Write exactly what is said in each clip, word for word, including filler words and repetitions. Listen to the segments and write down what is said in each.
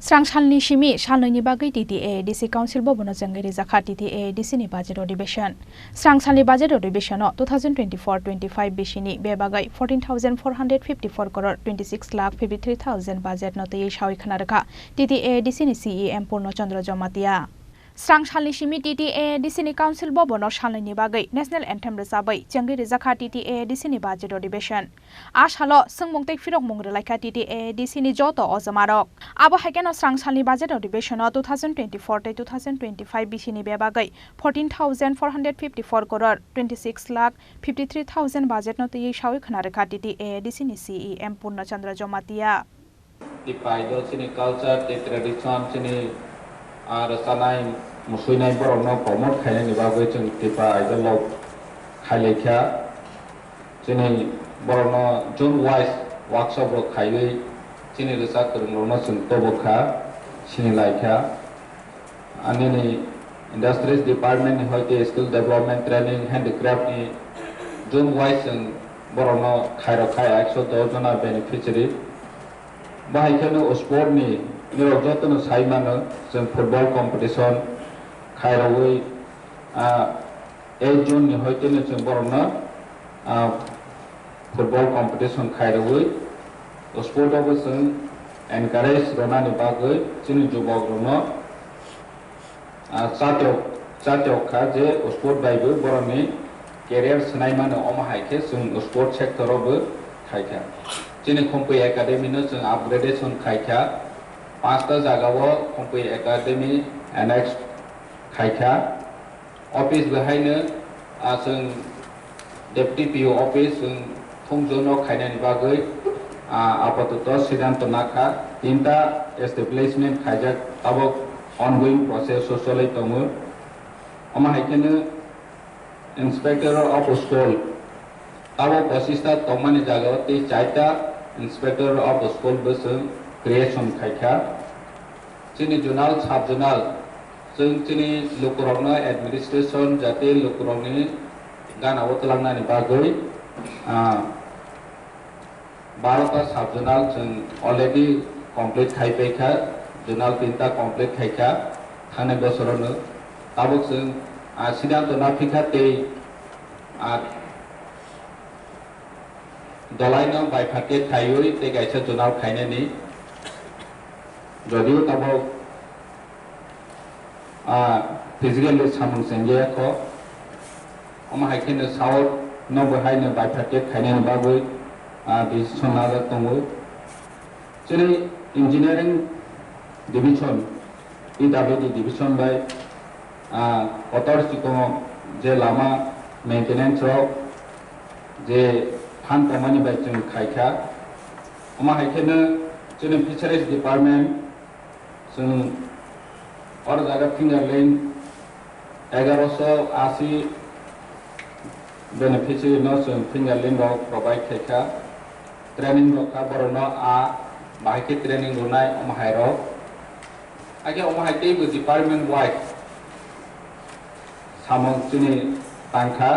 Srang salni simi salnwini bagwi T T A A D C Council bobono chengwi rijak kha T T A A D C ni budget adhibeshon. Srang salni budget adhibeshono two thousand twenty-four twenty-five bisini bebagwi fourteen thousand four hundred fifty-four crore twenty-six lakh fifty-three thousand budget no twiwi sawi khna rwkha T T A A D C ni C E M Purno Chandra Jamatia. Srang salni simi T T A A D C ni Council bobono salnwini bagwi National Anthem rwchabwi chengwi rijak kha T T A A D C ni budget adhibeshon. A salo swngmung tei phirokmung rwlaikha T T A A D C ni joto ojomarok. Abo hai kheno srang salni budget adhibeshono two thousand twenty-four tei two thousand twenty-five bisini bebagwi fourteen thousand four hundred fifty-four crore twenty-six lakh fifty-three thousand budget no twiwi sawi khna rwkha T T A A D C ni C E M Purno Chandra Jamatia. Tipa Idol chini culture tei tradition chini, ah, rwchanai, musuinai borokno promote khainani bagwi chwng Tipa Idol rok khailaikha. Chini borokno zone wise workshop rok khaiwi chini rwchap kwrwng rokno chwng tobokha, sinilaikha. Anini Industries Department ni hoite Skill Development Training, Handicraft ni zone wise chwng borokno khairok kha ekso dos jona beneficiary. Bahai kheno sport ni nirok jotono sai mano, chwng football competition khairogwi, ah, eight june ni hoiteno chwng borokno, ah, football competition khairogwi sport o bo chwng encourage rwnani bagwi chini jubok rokno, ah, chatiyok, chatiyok kha je sport bai bo borokni career swnai mano, omo hai khe chwng sport sector o bo khai kha. Chini Khumpui Academy no chwng upgradation khai kha, panchta jaga o Khumpui Academy annex khai kha. Office bo haino, ah, chwng Deputy P O office chwng thumjokno khainani bagwi, ah, apatoto siddhanto nakha. Tinta establishment khaijak, tabok ongoing process o cholwi tongo. Omo hai kheno Inspector of School tabok pochista tongmani jagao tei chaita Inspector of School bo chwng creation khaikha. Chini zonal, sub zonal, chwng chini lukurokno administration jate lukurokni gana o twlangnani bagwi, ah, barota sub zonal chwng already complete khai paikha, zonal tinta complete khaikha thangnai bosorono. Tabuk chwng, ah, siddhanto naphikha tei, ah, dolaino bifurcate khaiwi tei kaisa zonal khainani. Jodio tabuk, ah, physically samung chengya kho, omo hai kheno south no bo haino bifurcate khainani bagwi, ah, decision najak tongo. Chini engineering division, P W D division bai, ah, kotor chikon je lama maintenance rok je phan tongmani bai chwng khaikha. Omo hai kheno chini fisheries department chwng oro jaga fingerling egaroso asi beneficiary no chwng fingerling rok provide khaikha. Training rok kha borokno a bahai khe training rwnai omo hai rok. Hakhe omo hai teibo department wise samung chini tangkha,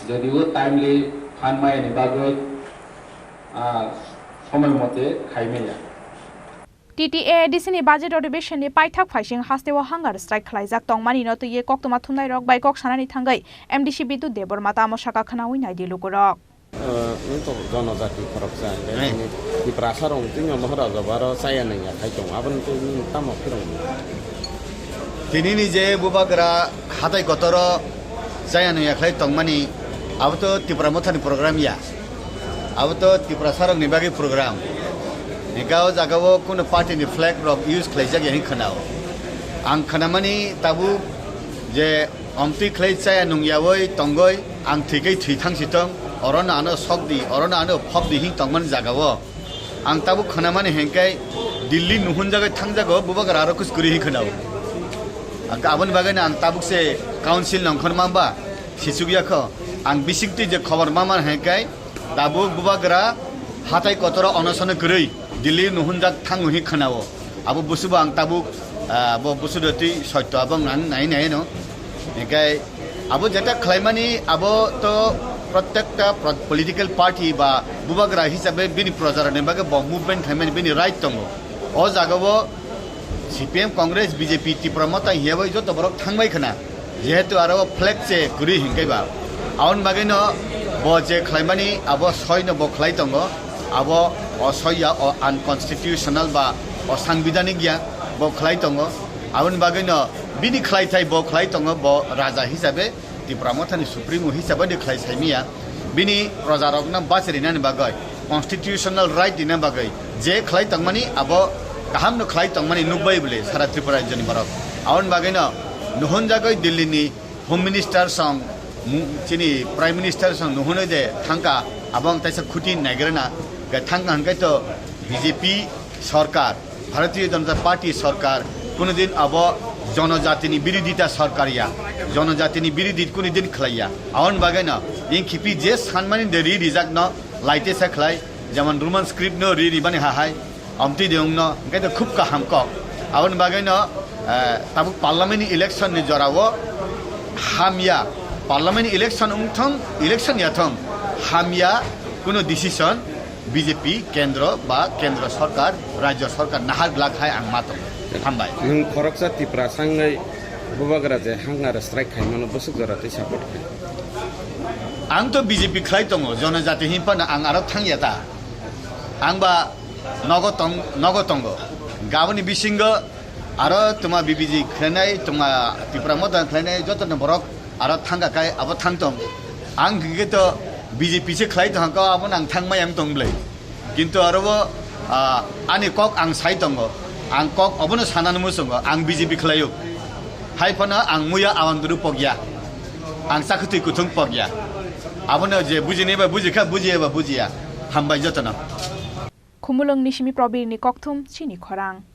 jodio timely phan mayani bagwi, ah, somoi mote khai maya. T T A A D C ni budget adhibeshon ni paithak phaising hasteo hunger strike khlaijak tongmani no twiwi koktwma thumnai rok bai kok sanani thangwi M D C Bidut Debbarma tamo saka khwnawi naidi lukurok. Ah, wng tongo jonojati khoroksa, hingke Hai. Chini Tiprasa rok wng twi nono hora jobaro chaya nangya khai tongo, aboni twi nini tamo phirogno? Tini ni je bubagra hatai kotoro chaya nangya khlai tongmani, abo to Tipra Mothani program ya, abo to Tiprasa rok ni bagwi program. Hingke o jaga o kunu party ni flag rok use khlaijak ya hing khwnao. Ang khwnamani tabuk je omtwi khlai chaya nungyawi tongoi, ang thwikhe thwi thangsi tong, orono ano sok di, orono ano phok di hing tongmani jagao. Ang tabuk khwnamani hengkai Delhi nuhunjagwi thangjago, bubagra aro kus kwrwi hing khwnao. Ang aboni bagwino ang tabuk se council nongkhor mamba sichukya kho. Ang bisingtwi je khobor mama hengkai tabuk bubagra hatai kotoro onosono kwrwi Delhi nuhunjak thango hing khwnao. Abo busubo ang tabuk, ah, bo busudo twi soito abo ang nai nai no. Hingke abo jeta khlaimani abo to protekta pro-, political party ba bubagra hisabe bini projarani bagwi bo movement khlaimani bini right tongo. O jagao C P M, Congress, B J P, Tipra Motha hiyabai joto borok thangbai khna, jehetu aro flag se kwrwi hinkhe ba. Aboni bagwino bo je khlaimani abo soino bo khlai tongo, abo osoiya, o unconstitutional ba osangbidanik ya, bo khlai tongo. Aboni bagwino bini khlaithai bo khlai tongo, bo raja hisabe Tipra Mothani Supremo hisabe de khlai saimiya. Bini projarokno bachrinani bagwi, constitutional right rina bagwi je khlai tongmani abo kahamno khlai tongmani nukbai bole sara Tripura rajyoni borok. Aboni bagwino nuhunjagwi Delhi ni Home Minister song, mu-, chini Prime Minister song nuhunwi de thangka, abo ang taisa khuti naigrana, ga thangka hwnkhe to B J P sorkar, Bharatiya Janata Party sorkar, kunudin abo jonojatini birodhita sorkar ya, jonojatini birodhi kunudin khlaiya. Aboni bagwino, ing khipi je sanmani de ri rijakno laite sa khlai, jemon Roman script no ri ribani hahai, amtwi de wngno, hwnkhe to khub kaham kok. Aboni bagwino, eh, tabuk parliament ni election ni jorao hamya, parliament ni election wngthong, election yathong, hamya kuno decision B J P kendro ba kendro sorkar, rajyo sorkar nahar glak hai ang ma tong. Hambai. Nwng khoroksa Tipra sangwi bubagra je hangare strike khaimano bwswk jora tei support khlai. Ang to B J P khlai tongo, jonojati hinphano ang aro thangya ta. Ang ba nogo tong, nogo tongo. Gaboni bisingo aro tuma B B G khlainai, tuma Tipra Motha khlainai, joto no borok aro thangka kai abo thang tong. Ang hingke to B J P se khlai tong ko abo nang thang mai ang tong blai. Kintu aro bo, ah, ani kok ang sai tongo. Ang kok obono sanani muchungo. Ang B J P khlaio. Hai phano ang muya awanduru pokya. Ang chakhwtwi kuthung pokya. Abono je bujinai ba bujikha, bujiya ba bujiya. Hambai jotono. Khumulwngni simi Probirni kokthum chini khorang.